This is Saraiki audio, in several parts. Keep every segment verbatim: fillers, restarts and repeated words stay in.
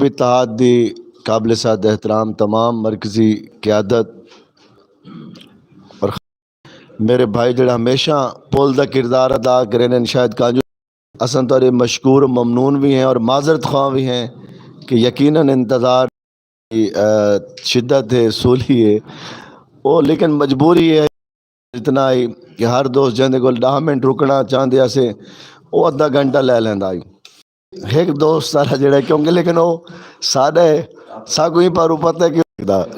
اتحاد دی قابل صد احترام تمام مرکزی قیادت اور میرے بھائی جڑا ہمیشہ پل دا کردار ادا کرے نے، شاید کانجو اساں تہاݙے مشکور و ممنون وی ہیں اور معذرت خواہ وی ہیں کہ یقیناً انتظار دی، آ، شدت ہے، سولی ہے، او لیکن مجبوری ہے اتنا ہی کہ ہر دوست جیندے کول ݙاہ منٹ رکݨا چاہندے ہاسے، او ادھا گھنٹہ لے لیندا ہئی۔ ہک دوست سارا جڑا، کیونکہ لیکن او ساݙا ہے، ساکوں ہی پاروں پتہ ہے کہ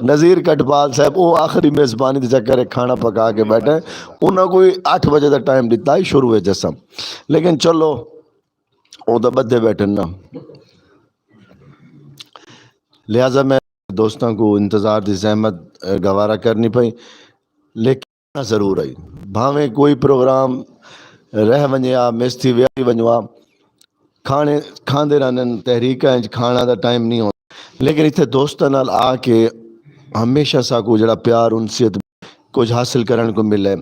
نذیر کٹپال صاحب او آخری میزبانی دے چکر ہے، کھانا پکا کے بیٹھے ہیں۔ انہاں کوئی اٹھ بجے دا ٹائم ݙتا ہئی شروع وچ اساں، لیکن چلو، او تاں ٻدھے ٻیٹھن نا، لہذا میں دوستاں کوں انتظار دی زحمت، اے، گوارا کرنی پئی، لیکن ضرور آئی۔ بھاویں کوئی پروگرام رہ ونڄے ہا، مس تھی ویا ہی ونڄو ہا، کھانے کھاندے رہندن، تحریکاں اچ کھاݨا دا ٹائم نہیں ہوندا، لیکن اتھے دوستاں نال آ کے ہمیشہ ساکوں جڑا پیار، انسیت کچھ حاصل کرݨ کوں ملے،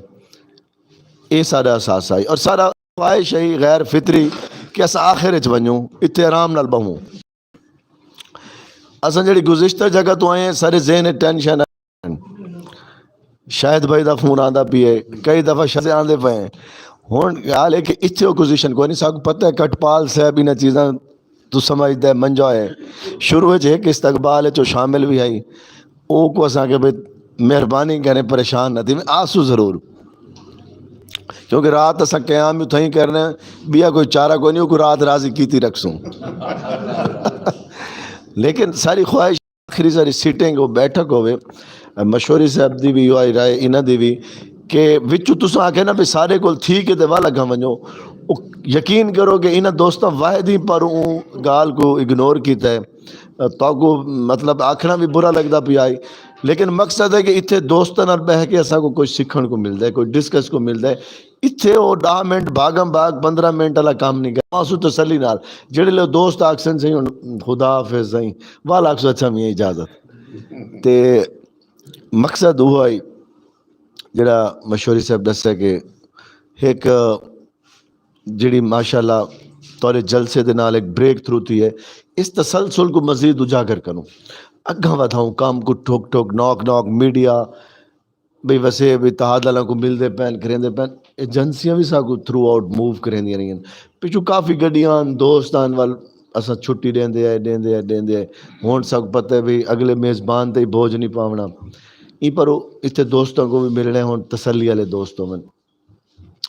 اے ساݙا اثاثہ ہے۔ اور ساݙا خواہش ہے غیر فطری کہ اساں آخر اچ ونڄوں، اتھے آرام نال ٻہوں۔ اساں جڑی گزشتہ جگہ توں آئے ہیں، سارے ذہن اچ ٹینشن ہے۔ شاہد بھائی دا فون آندا پیا ہے، کئی دفعہ شاہد آندے پئے ہیں۔ ہݨ ڳالھ ہے کہ اتھے اپوزیشن کوئی نہیں، ساکوں پتہ ہے کٹپال صاحب انہاں چیزاں توں سمجھدا ہے، منجا ہے۔ شروع وچ ہک استقبال اچ او شامل وی ہئی، او کوں اساں کہ بھئی مہربانی کریں پریشان نہ تھیویں، آسو ضرور، کیونکہ رات اساں قیام اتھائیں کرنا ہے، ٻیا کوئی چارہ کوئی نہیں، اوکوں رات راضی کیتی رکھسوں۔ لیکن ساری خواہش آخری ساری سیٹنگ ہو، بیٹھک ہووے، مشوری صاحب دی وی، او آئی رائے انہاں دی وی، کہ وچوں تساں آکھے نا بھئی سارے کول تھی کے تے ول اڳاں ونڄو، او یقین کرو کہ انہاں دوستاں واحد ہی پر اوں ڳالھ کوں اگنور کیتا ہے۔ تہاکوں مطلب آکھݨا وی برا لڳدا پیا ہے، لیکن مقصد ہے کہ اتھے دوستاں نال ٻہہ کے اساں کوں کچھ سکھݨ کوں ملدا ہے، کچھ ڈسکس کوں ملدا ہے۔ اتھے او ݙاہ منٹ بھاڳم بھاڳ، پندرہ منٹ والا کم نہیں کرنا۔ آسو تسلی نال، جڑے لے دوست آکھسن سئیں ہݨ خدا حافظ سئیں، ول آکھسو اچھا میاں اجازت۔ تے مقصد اوہو ہے جڑا مشوری صاحب ݙسیا کہ ہک جڑی ماشاءاللہ تہاݙے جلسے دے نال ہک بریک تھرو تھی ہے، اس تسلسل کو مزید اجاگر کروں، اڳاں ودھاؤں کم کو، ٹھوک ٹھوک، نوک نوک، میڈیا، بھئی ویسے بھئی اتحاد والاں کوں ملدے پئن، کریندے پئن، ایجنسیاں وی ساکوں تھرو آؤٹ موو کریندیاں رہیاں۔ پچھوں کافی گڈیاں ہن، دوست ہن، ول اساں چھٹی ݙیندے آئے، ݙیندے آئے، ݙیندے آئے۔ ہݨ ساکوں پتہ ہے بھئی اگلے میزبان تے ہی بوجھ نہیں پاوݨا۔ ایں پر او اتھے دوستاں کوں وی ملݨے ہن، تسلی والے دوست ہوون۔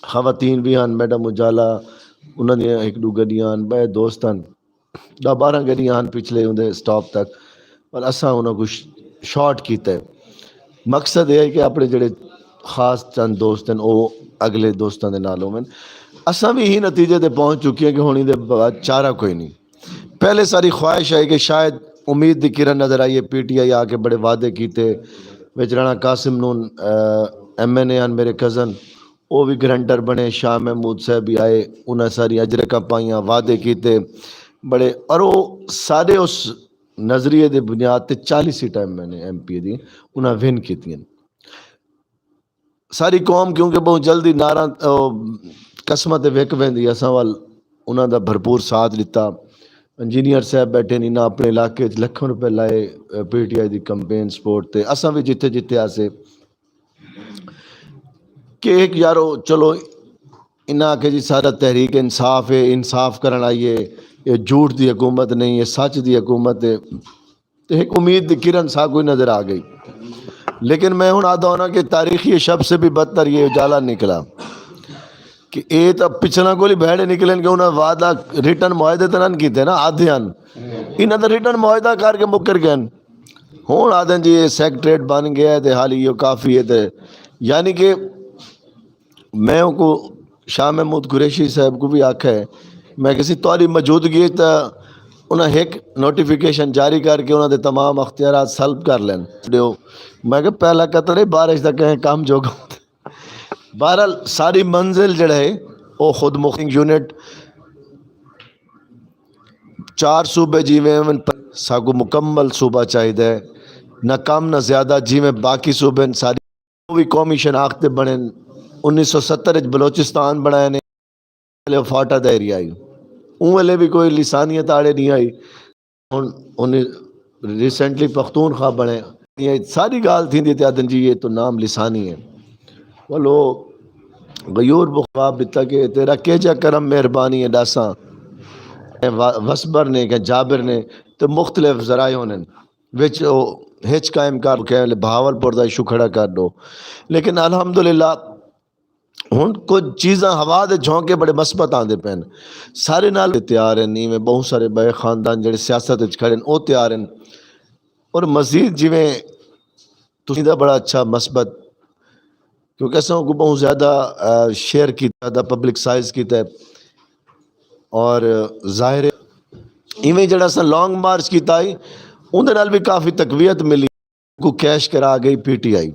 خواتین وی ہن، میڈم اجالا، انہاں دیاں ہک ݙو گڈیاں ہن، ٻئے دوست ہن۔ ݙاہ ٻارہاں گڈیاں ہن پچھلے اوندے سٹاپ تک، پر اساں انہاں کوں ش-، شارٹ کیتا ہے۔ مقصد اے ہے کہ اپݨے جڑے خاص چند دوست ہن، او اڳلے دوستاں دے نال ہوون۔ اساں وی ایں نتیجے تے پہنچ چکے ہیں کہ ہݨ ایندے بعد چارہ کوئی نہیں۔ پہلے ساری خواہش ہے کہ شاید امید دی کرن نظر آئی ہے، پی ٹی آئی آ کے بڑے وعدے کیتے، وچ رانا قاسم نون، آ، ایم این اے ہن میرے کزن، او وی گرنٹر بݨے، شاہ محمود صاحب وی آئے، انہاں ساری اجرکاں پائیاں، وعدے کیتے بڑے، اور او سارے اس نظریے دے بنیاد تے چالیس سیٹاں ایم این اے، ایم پی اے دی انہاں ون کیتیاں۔ ساری قوم کیونکہ بہت جلدی نعرہ، او، قسمت تے وک ویندی، اساں ول انہاں دا بھرپور ساتھ ݙتا۔ انجینئر صاحب بیٹھے نے، انہاں اپݨے علاقے وچ لکھاں روپے لائے، پی ٹی آئی دی کمپین سپورٹ تے، اساں وی جتھے جتھے آسے کہ ہک یارو چلو انہاں آکھے جی ساݙا تحریک انصاف ہے، انصاف کرݨ آئی ہے، یہ جھوٹ دی حکومت نہیں ہے، سچ دی حکومت ہے۔ تے ہک امید دی کرن ساکوں نظر آ گئی۔ لیکن میں ہݨ آہدا ہونا کہ تاریخی شب سے بھی بدتر یہ اجالا نکلا کہ اے تاں پچھلاں کول ہی بھیڑے نکلن کہ انہاں وعدہ، ریٹن معاہدے تے نہ کیتے نا، آہدے ہن۔ انہاں دا ریٹن معاہدہ کر کے مکر ڳئے ہن۔ ہݨ آہدن جی اے سیکریٹریٹ بݨ ڳیا ہے تے حالی ایہو کافی ہے تے، یعنی کہ میں اونکوں، شاہ محمود قریشی صاحب کوں وی آکھیا ہے، میں کہسی تہاݙی موجودگی اچ تاں انہاں ہک نوٹیفکیشن جاری کر کے انہاں دے تمام اختیارات سلب کر لین ݙیو۔ میں کہا پہلا قطرہ ہے بارش دا کہیں کم جوڳا۔ بہرحال ساݙی منزل جڑا ہے او خود مختار یونٹ، چار صوبے جیویں ہن، ساکوں مکمل صوبہ چاہیدا ہے، نہ کم نہ زیادہ، جیویں باقی صوبے ہن ساݙی او وی قومی شناخت دے بݨن۔ انیس سو ستر اچ بلوچستان بݨائے نے، ویلے فاٹا دا ایریا ہئی۔ اوں ویلے وی کوئی لسانیت آڑے نہیں آئی۔ ہن انہیں ریسنٹلی پختونخوا بݨے۔ یہ ساری ڳالھ تھیندی تے آدھن جی یہ تو نام لسانی ہے۔ ولو غیور بخواب بتا کہ تیرا کیجا کرم مہربانی ہے ݙاساں۔ اے وا- وسبر نے کہ جابر نے تے مختلف ذرائع ہوندن۔ وچ او ہچ قائم کر کے بہاول پور دا ایشو کھڑا کر ݙو۔ لیکن الحمدللہ ہن کجھ چیزاں ہوا دے جھونکے بڑے مثبت آندے پئن۔ سارے نال تیار ہیں، ایویں بہت سارے بئے خاندان جڑے سیاست وچ کھڑے ہیں، او تیار ہیں۔ اور مزید جیویں تسی دا بڑا اچھا مثبت، کیونکہ اساں کو بہت زیادہ، آ، شیئر کیتا دا، پبلک سائز کیتا ہے۔ اور ظاہر ہے ایویں جڑا اساں لانگ مارچ کیتا ہے، اون دے نال بھی کافی تقویت ملی۔ کو کیش کرا گئی پی ٹی آئی۔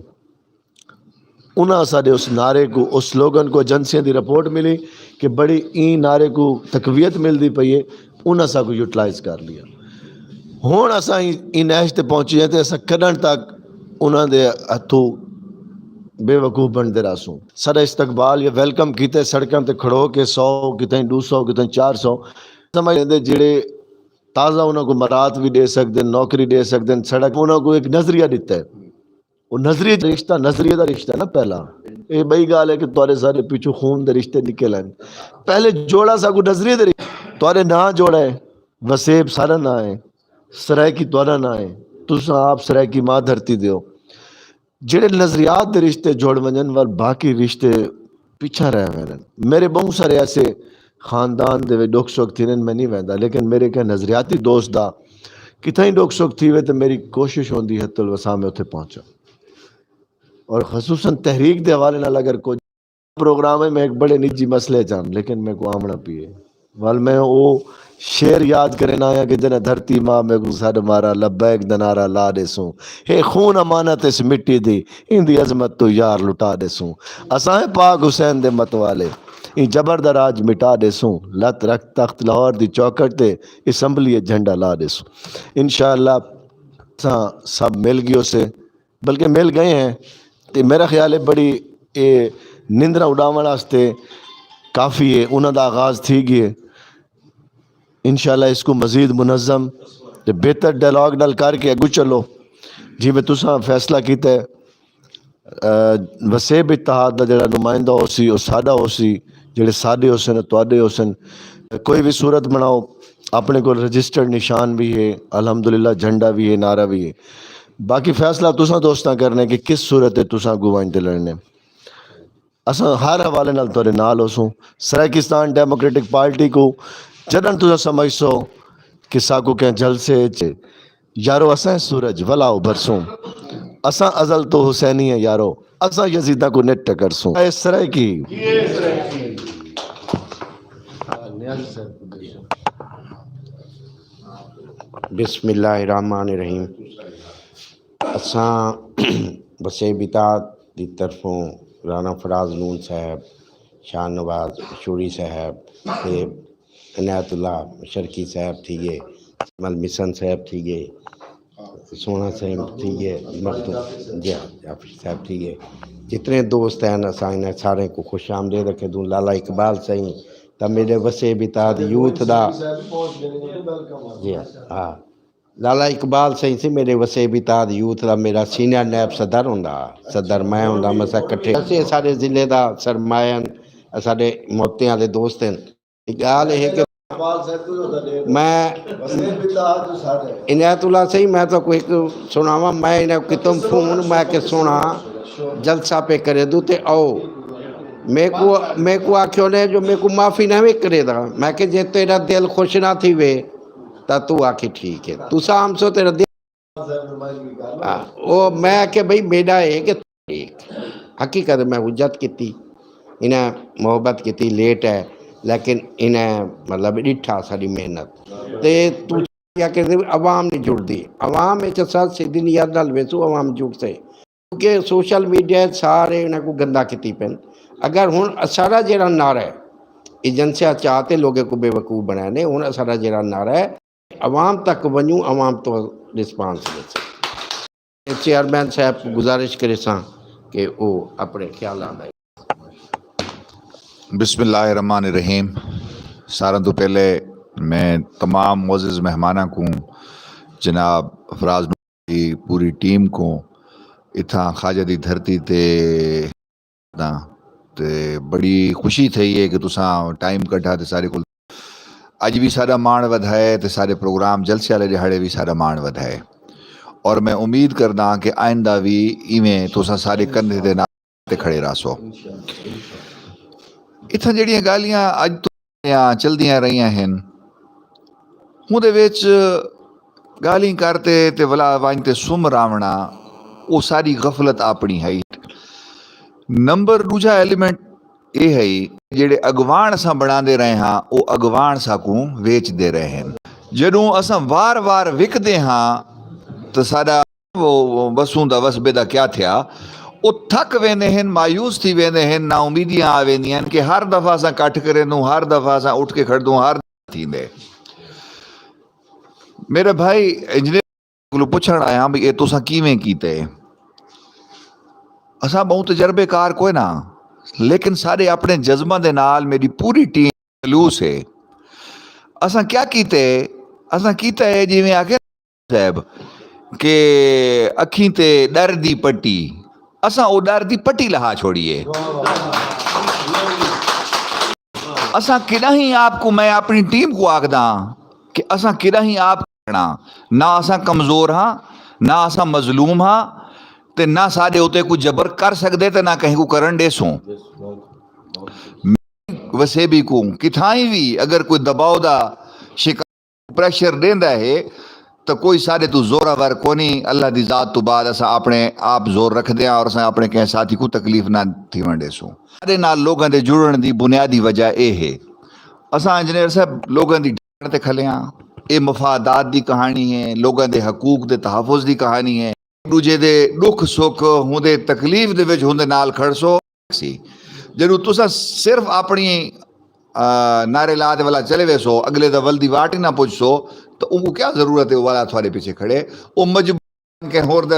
انہاں ساڈے اس نعرے کو، اس سلوگن کو ایجنسیاں دی رپورٹ ملی کہ بڑی ایں نعرے کو تقویت ملدی پئی ہے، انہاں ساکو یوٹیلائز کر لیا۔ ہن اساں ایں، ایں نہج تے پہنچے ہیں تے اساں کڈن تک انہاں دے ہتھوں بے وقوف بنتے رہسوں؟ ساڈا استقبال یا ویلکم کیتے سڑکاں تے کھڑو کے سو، کتنے دو سو، کتنے چار سو، سمجھ لیندے جڑے تازہ انہاں کو مرات بھی دے سکدے، نوکری دے سکدے، سڑک انہاں کو ایک نظریہ دیتا ہے۔ وہ نظریے دا رشتہ، نظریے دا رشتہ ہے نا پہلا۔ یہ بئی گال ہے کہ تھوڑے سارے پیچھوں خون دے رشتے نکل آئے۔ پہلے جوڑا ساکو نظریے دے رشتے، تھوڑے نہ جوڑا ہے، وسیب سارا نہ ہے، سرائیکی تھوڑا نہ ہے، تساں آپ سرائیکی ماں دھرتی دیو۔ جڑے نظریات دے رشتے جڑ ونجن ول باقی رشتے پچھا رہ ویندن۔ میرے بہت سارے ایسے خاندان دے وچ ڈکھ سکھ تھیندن، میں نہیں ویندا، لیکن میرے کہیں نظریاتی دوست دا کتھائیں ڈکھ سکھ تھیوے تے میری کوشش ہوندی ہے تل وساں میں اتھے پہنچاں۔ اور خصوصاً تحریک دے حوالے نال اگر کچھ پروگرام ہے، میں ایک بڑے نجی مسئلے چ ہم، لیکن میں کو آمنا پیے۔ ول میں او شعر یاد کرن آیا کہ جنہیں دھرتی ماں میکوں سڈ مارا، لبیک دا نعرہ لا ݙیسوں۔ ہے خون امانت اس مٹی دی، ایندی عظمت توں یار لٹا ݙیسوں۔ اساں ہیں پاک حسین دے متوالے، ایں جبر دا راج مٹا ݙیسوں۔ لت رکھ تخت لاہور دی چوکٹ تے، اسمبلی اچ جھنڈا لا ݙیسوں۔ انشاءاللہ اساں سب مل ڳیوسے۔ بلکہ مل ڳئے ہیں۔ تے میرا خیال ہے بڑی اے نندراں اݙاوݨ واسطے کافی ہے، انہاں دا آغاز تھی ڳئے۔ انشاءاللہ اس کو مزید منظم تے بہتر ڈائلاگ نال کر کے اڳوں چلو، جیویں تساں فیصلہ کیتا ہے۔ آ، وسیب اتحاد دا جڑا نمائندہ ہوسی، او ساݙا ہوسی، جڑے ساݙے ہوسن، تہاݙے ہوسن۔ کوئی بھی صورت بݨاؤ، اپݨے کول رجسٹرڈ نشان بھی ہے، الحمدللہ جھنڈا بھی ہے، نعرہ بھی ہے۔ باقی فیصلہ تساں دوستاں کرنا ہے کہ کس صورت ہے تساں اڳوں ونڄ تے لڑنے۔ اساں ہر حوالے نال تہاݙے نال ہوسوں۔ سرائیکستان ڈیموکریٹک پارٹی کو جݙݨ تساں سمجھسو کہ ساکوں کہیں جلسے اچ، یارو اساں سورج ولا ابھرسوں۔ اساں ازل تو حسینی ہیں یارو، اساں یزیداں کو نٹ ٹکرسوں۔ اے سرائیکی۔ بسم اللہ الرحمن الرحیم۔ اساں وسیب اتحاد دی طرفوں رانا فراز نون صاحب، شاہ نواز شوری صاحب تے عنایت اللہ شرقی صاحب تھی ڳئے، مل مسن صاحب تھی ڳئے، سوہݨا صاحب تھی ڳئے، مخدوم، جی ہاں، جعفر صاحب تھی ڳئے۔ جتنے دوست ہیں اساں انہاں سارے کو خوش آمدید آکھیندوں۔ لالا اقبال سئیں تاں میݙے وسیب اتحاد یوتھ دا، جی ہاں، ہاں۔ لالا اقبال سئیں سی میݙے وسیب اتحاد یوتھ دا میݙا سینئر نائب صدر ہوندا، صدر میں ہوندا، اساں کٹھے، اساں سارے ضلع دا سرمایہ ہن، ساݙے موتیاں دے دوست ہن۔ ہک ڳالھ اے ہے کہ میں، عنایت اللہ سئیں، میں تہاکوں ہک سݨاواں، میں انہاں کوں کیتم فون، میں کہ سوہݨا جلسہ پئے کریندوں تے آؤ۔ میکوں، میکوں آکھیو نے جو میکوں معافی نہ وے کریندا۔ میں کہ جے تیݙا دل خوش نہ تھیوے تاں توں آکھیں ٹھیک ہے، تساں آمسو تیݙا دل، ہاں، او میں کہ بھئی میݙا اے کہ ٹھیک۔ حقیقت میں حجت کیتی، انہیں محبت کیتی، لیٹ ہے، لیکن انہیں مطلب ݙٹھا ساݙی محنت۔ تے توں کیا کہندے، عوام نہیں جڑدی، عوام وچ اساں سیدھی نیت نال ویسوں، عوام جڑسے۔ کیونکہ سوشل میڈیا سارے انہاں کو گندا کیتی پن۔ اگر ہن اساݙا جیڑھا نعرہ ہے، ایجنسیاں چا تے لوگے کو بے وقوف بنایا نے، ہن اساݙا جیڑھا نعرہ ہے، عوام تک ونڄوں، عوام تو رسپانس ݙیسے۔ چیئرمین صاحب کو گزارش کریساں کہ او اپݨے خیالاں دا۔ بسم اللہ الرحمن الرحیم۔ ساراں توں پہلے میں تمام معزز مہماناں کوں جناب فراز نور دی پوری ٹیم کوں اتھاں خواجہ دی دھرتی تے آداں تے بڑی خوشی تھئی ہے کہ تساں ٹائم کڈھا تے سارے کول۔ اڄ وی ساݙا ماݨ ودھائے تے سارے پروگرام جلسے والے ݙیہاڑے وی ساݙا ماݨ ودھائے، اور میں امید کرداں کہ آئندہ وی ایویں تساں سارے کندھے دے نال تے کھڑے رہسو۔ اتھاں جیڑھیاں ڳالھیاں اڄ توں چلدیاں رہیاں ہن، اوندے وچ ڳالھیں کر تے تے ولا ونڄ تے سم راوݨا، او ساری غفلت اپݨی ہئی۔ نمبر ݙوجھا ایلیمنٹ اے ہئی، جیڑھے اڳواݨ اساں بݨاندے رہے ہاں، او اڳواݨ ساکوں ویچدے رہے ہن۔ جݙوں اساں وار وار وکدے ہاں تاں ساݙا او وسوں دا وسبے دا کیا تھیا؟ او تھک ویندے ہن، مایوس تھی ویندے ہن، نا امیدیاں آ ویندیاں ہن کہ ہر دفعہ اساں کٹھ کریندوں، ہر دفعہ اساں اٹھ کے کھڑدوں، ہر دفعہ تھیندے۔ میرے بھائی انجینئر کولوں پچھݨ آیا بھی اے تساں کیویں کیتے؟ اساں ٻہوں تجربے کار کوئے نہ، لیکن ساݙے اپݨے جذباں دے نال میݙی پوری ٹیم خلوص ہے۔ اساں کیا کیتے؟ اساں کیتا ہے جیویں آکھے صاحب کہ اکھیں تے ݙر دی پٹی، اساں او ݙر دی پٹی لہا چھوڑی ہے۔ اساں کݙاہیں آپ کوں، میں اپݨی ٹیم کوں آکھداں کہ اساں کݙاہیں آپ کھڑاں، نہ اساں کمزور ہاں، نہ اساں مظلوم ہاں، تے نہ ساݙے اتے کوئی جبر کر سڳدے تے نہ کہیں کوں کرݨ ݙیسوں۔ وسیبی کوں کتھائیں وی اگر کوئی دباؤ دا شکار، پریشر ݙیندا ہے تاں کوئی ساݙے توں زوراور کونی۔ اللہ دی ذات توں بعد اساں اپݨے آپ زور رکھدے ہاں اور اساں اپݨے کہیں ساتھی کوں تکلیف نہ تھیوݨ ݙیسوں۔ ساݙے نال لوگاں دے جڑݨ دی بنیادی وجہ اے ہے۔ اساں انجینئر صاحب لوگاں دی ڈھاڑ تے کھلے ہاں۔ اے مفادات دی کہاݨی ہے، لوگاں دے حقوق دے تحفظ دی کہاݨی ہے۔ ݙوجھے دے ݙکھ سکھ ہوندے، تکلیف دے وچ ہوندے نال کھڑسو۔ سی۔ جݙوں تساں صرف اپݨی، آ، نعرے لا تے ولا چلے ویسو، اڳلے دا ول دی واٹ ہی نہ پچھسو، تاں اونکوں کیا ضرورت ہے او والا تھوڑے پیچھے کھڑے؟ او مجبور کہیں ہور دا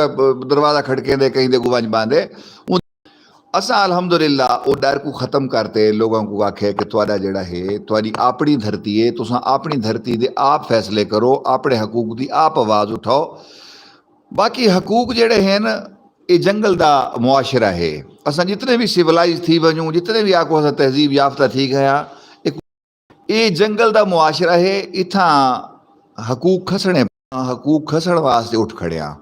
دروازہ کھڑکیندے، کہیں دے اڳوں ونڄ ٻاہندے۔ اوں، اساں الحمدللہ او ݙر کوں ختم کر تے لوگاں کوں آکھے کہ تہاݙا جیڑھا ہے، تہاݙی اپݨی دھرتی ہے، تساں اپݨی دھرتی دے آپ فیصلے کرو، اپݨے حقوق دی آپ آواز اٹھاؤ۔ باقی حقوق جیڑھے ہن، اے جنگل دا معاشرہ ہے۔ اساں جتنے وی سیولائز تھی ونڄوں، جتنے وی آکھو اساں تہذیب یافتہ تھی ڳئے ہاں، اے، اے جنگل دا معاشرہ ہے۔ اتھاں حقوق کھسݨے، حقوق کھسݨ واسطے اٹھ کھڑے ہاں۔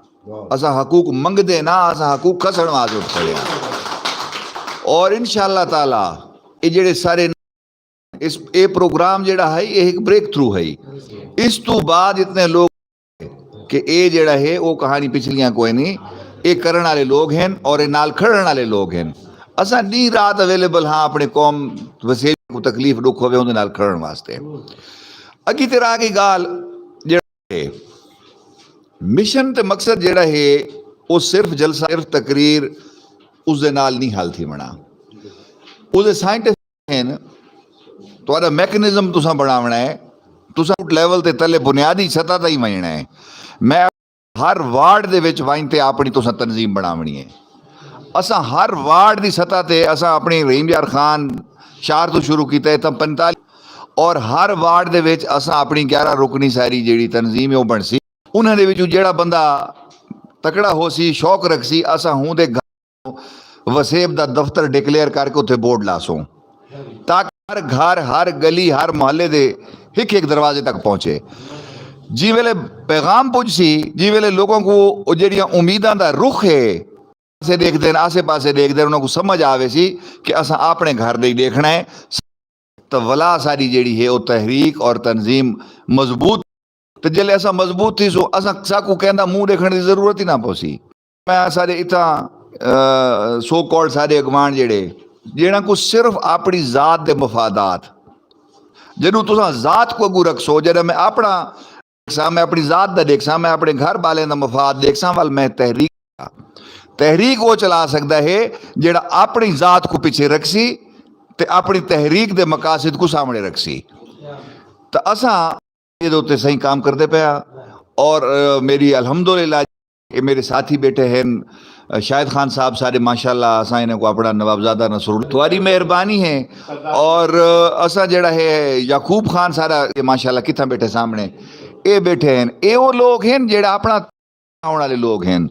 اساں حقوق منگدے نہ، اساں حقوق کھسݨ واسطے اٹھ کھڑے ہاں۔ اور انشاءاللہ تعالیٰ اے جیڑھے سارے اس، اے پروگرام جیڑھا ہے، اے ہک بریک تھرو ہے۔ اس توں بعد اتنے لوگ کہ اے جیڑھا ہے، او کہاݨی پچھلیاں کوئی نہیں۔ اے کرݨ والے لوگ ہن اور اے نال کھڑݨ والے لوگ ہن۔ اساں ݙینہہ رات اویلیبل ہاں، اپݨے قوم وسیب کوں تکلیف ݙکھ ہووے، اوندے نال کھڑݨ واسطے۔ اڳی تے رہ ڳئی ڳالھ جیڑھا ہے، مشن تے مقصد جیڑھا ہے، او صرف جلسہ، صرف تقریر، اس دے نال نہیں حل تھیوݨا۔ اس دے سائنٹسٹ ہن، تہاݙا میکنزم تساں بݨاوݨا ہے، تساں لیول تے تلے بنیادی سطح تے ہی ونڄݨا ہے۔ میں ہر وارڈ دے وچ ونڄ تے اپݨی تساں تنظیم بݨاوݨی ہے۔ اساں ہر وارڈ دی سطح تے اساں اپݨی رحیم یار خان شہر توں شروع کیتا ہے، اتھاں پنتالیس، اور ہر وارڈ دے وچ اساں اپݨی گیارہ رکنی ساری جیڑھی تنظیم ہے، او بݨسی۔ انہاں دے وچوں جیڑھا بندہ تکڑا ہوسی، شوق رکھسی، اساں ہوں دے گھر وسیب دا دفتر ڈکلیئر کر کے اتھے بورڈ لاسوں، تاکہ ہر گھر، ہر گلی، ہر محلے دے ہک ہک دروازے تک پہنچے۔ جیں ویلے پیغام پڄسی، جیں ویلے لوگاں کوں او جیڑھیاں امیداں دا رخ ہے، پاسے ݙیکھدن، آسے پاسے ݙیکھدن، انہاں کوں سمجھ آوے سی کہ اساں اپݨے گھر ݙے ݙیکھݨا ہے، تاں ولا ساݙی جیڑھی ہے او تحریک اور تنظیم مضبوط۔ تے جیلے اساں مضبوط تھیسوں، اساں، ساکوں کہیں دا منہ ݙیکھݨ دی ضرورت ہی نہ پوسی۔ میں سارے اتھاں، آ، سو کالڈ سارے اڳواݨ جیڑھے، جیڑھاں کوں صرف اپݨی ذات دے مفادات، جݙوں تساں ذات کوں اڳوں رکھسو، جݙاں میں اپݨا ݙیکھساں، میں اپݨی ذات دا ݙیکھساں، میں اپݨے گھر ٻالیں دا مفاد ݙیکھساں، ول میں تحریک، تحریک او چلا سڳدا ہے جیڑھا اپݨی ذات کوں پچھے رکھسی تے اپݨی تحریک دے مقاصد کوں سامݨے رکھسی۔ تاں اساں ایندے اتے صحیح کام کردے پئے ہاں۔ اور، آ، میݙی الحمدللہ اے میݙے ساتھی ٻیٹھے ہن، آ، شاہد خان صاحب سارے ماشاءاللہ، اساں انہاں کوں اپݨا نوابزادہ نصراللہ، تہاݙی مہربانی ہے۔ اور، آ، اساں جیڑھا ہے یعقوب خان سارا، اے ماشاءاللہ کتھاں ٻیٹھے سامݨے، اے بیٹھے ہن، اے او لوگ ہن جیڑھا اپنا آوݨ آلے لوگ ہن۔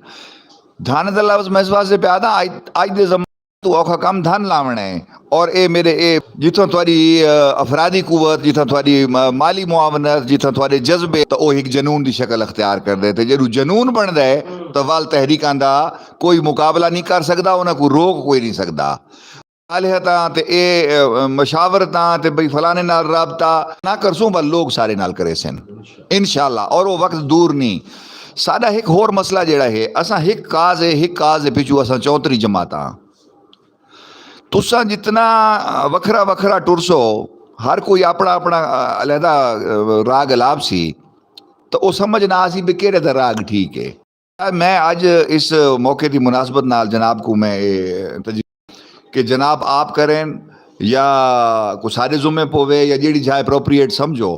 دھن دا لفظ میں اس واسطے پیا آہداں، اڄ، اڄ دے زمانے توں اوکھا کم دھن لاوݨ ہے۔ اور اے میرے، اے جتھاں تہاݙی، آ، افرادی قوت، جتھاں تہاݙی ما-، مالی معاونت، جتھاں تہاݙے جذبے، تاں او ہک جنون دی شکل اختیار کردے۔ تے جیڑھوں جنون بݨدا ہے، تاں ول تحریکاں دا کوئی مقابلہ نہیں کر سڳدا، انہاں کوں روک کوئی نہیں سڳدا۔ مصالحتاں تے اے، اے، مشاورتاں تے بھئی فلانے نال رابطہ نہ کرسوں، ول لوگ سارے نال کریسن۔ انشاءاللہ، اور او وقت دور نہیں۔ ساݙا ہک ہور مسئلہ جیڑھا ہے، اساں ہک کاز ہے، ہک کاز دے پچھوں اساں چونتری جماعتاں۔ تساں جتنا وکھرا وکھرا ٹرسو، ہر کوئی اپݨا اپݨا علیحدہ راڳ الاپ سی، تاں او سمجھ نہ آسی بھئی کیڑھے دا راڳ ٹھیک ہے۔ میں اڄ اس موقع دی مناسبت نال جناب کوں میں اے تجویز کہ جناب آپ کرن یا کوئی ساݙے ذمے پووے یا جیڑھی جاہ اپروپریٹ سمجھو،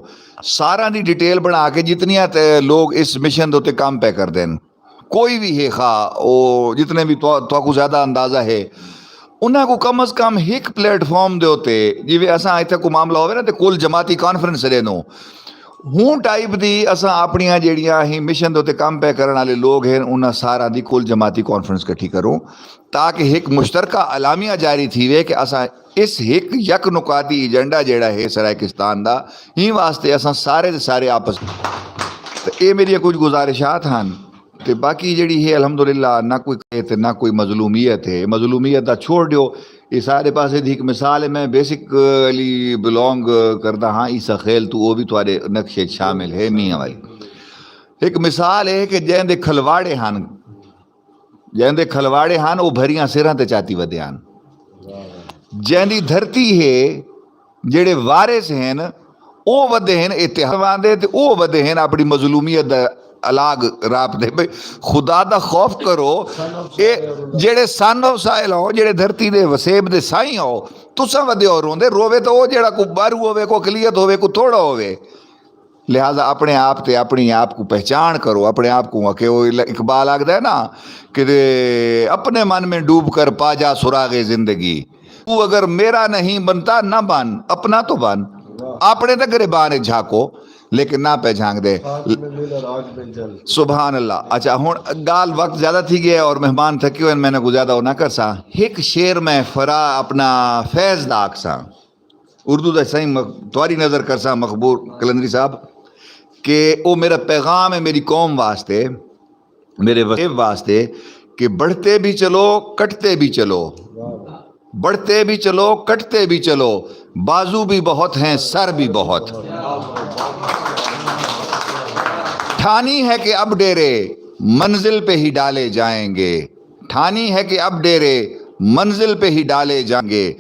ساراں دی ڈیٹیل بݨا کے جتنیاں تے لوگ اس مشن دے اتے کم پئے کردن، کوئی وی ہے خواہ او جتنے وی تو، تہاکوں زیادہ اندازہ ہے، انہاں کوں کم از کم ہک پلیٹ فارم دے اتے، جیویں اساں اتھے کوئی معاملہ ہووے نا تے کل جماعتی کانفرنس سݙیندوں، ہوں ٹائپ دی اساں اپݨیاں جیڑھیاں ہی مشن دے اتے کم پئے کرݨ آلے لوگ ہن، انہاں ساراں دی کل جماعتی کانفرنس کٹھی کروں، تاکہ ہک مشترکہ اعلامیہ جاری تھیوے کہ اساں اس ہک یک نکاتی ایجنڈا جیڑھا ہے سرائیکستان دا، ایں واسطے اساں سارے دے سارے آپس۔ تے اے میݙیاں کجھ گزارشات ہن۔ تے باقی جیڑھی ہے الحمدللہ نہ کوئی قحط ہے، نہ کوئی مظلومیت ہے۔ مظلومیت دا چھوڑ ݙیو، اے سارے پاسے دی ہک مثال ہے۔ میں بیسکلی بلونگ کردا ہاں عیسیٰ خیل توں، او وی تہاݙے نقشے اچ شامل ہے، میاں والی۔ ہک مثال ہے کہ جیندے کھلواڑے ہن، جیندے کھلواڑے ہن، او بھریاں سراں تے چاتی ودے ہن۔ جیندی دھرتی ہے، جیڑھے وارث ہن، او ودے ہن اتحاد واندے تے او ودے ہن اپݨی مظلومیت دا الاگ راپ دے۔ بھئی خدا دا خوف کرو، اے جیڑھے سن آف سائل ہو، جیڑھے دھرتی دے وسیب دے سائیں ہو، تساں ودے ہو روندے، رووے تاں او جیڑھا کوئی ٻاہروں ہووے، کوئی اقلیت ہووے، کوئی تھوڑا ہووے۔ لہذا اپݨے آپ تے اپݨی آپ کوں پہچاݨ کرو، اپݨے آپ کوں اکھے۔ او اقبال آکھدا ہے نا کہ اپنے من میں ڈوب کر پا جا سراغ زندگی، تو اگر میرا نہیں بنتا نہ بن، اپنا تو بن۔ اپݨے تاں گریبان اچ جھاکو، لیکن نہ پئے جھانگ دے۔ سبحان اللہ۔ اچھا، ہݨ ڳالھ وقت زیادہ تھی ڳیا ہے اور مہمان تھکے ہوئے ہن، میں انہاں کوں زیادہ او نہ کرساں۔ ہک شعر میں فرا اپݨا فیض دا آکھساں۔ اردو دا سائیں مخ-، تہاݙی نظر کرساں مخبور قلندری صاحب، کہ او میرا پیغام ہے میری قوم واسطے، میرے وسیب واسطے، کہ بڑھتے بھی چلو، کٹتے بھی چلو، بڑھتے بھی چلو، کٹتے بھی چلو، بازو بھی بہت ہیں، سر بھی بہت۔ ٹھانی ہے کہ اب ڈیرے منزل پہ ہی ڈالے جائیں گے، ٹھانی ہے کہ اب ڈیرے منزل پہ ہی ڈالے جائیں گے۔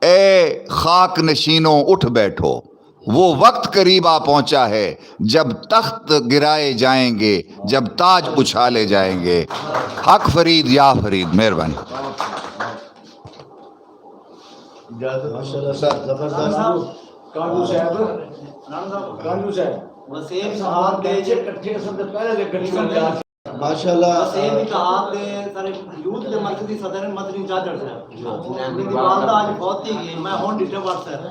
اے خاک نشینوں اٹھ بیٹھو، وہ وقت قریب آ پہنچا ہے، جب تخت گرائے جائیں گے، جب تاج اچھالے جائیں گے۔ حق فرید یا فرید، مہربانی۔ ماشاءاللہ سر، زبردست۔ کانڈو صاحب، کانڈو صاحب، وسیم صاحب دے اچھے کٹھے سن تے پہلے دے کٹھے سن۔ ماشاءاللہ۔ وسیم اتحاد دے سارے یوتھ دے مرکزی صدر ہیں مدنی جاجڑ صاحب۔ انہاں دی والدہ اڄ فوت تھی ڳئی، میں ہݨ ݙٹھے واٹس ایپ تے۔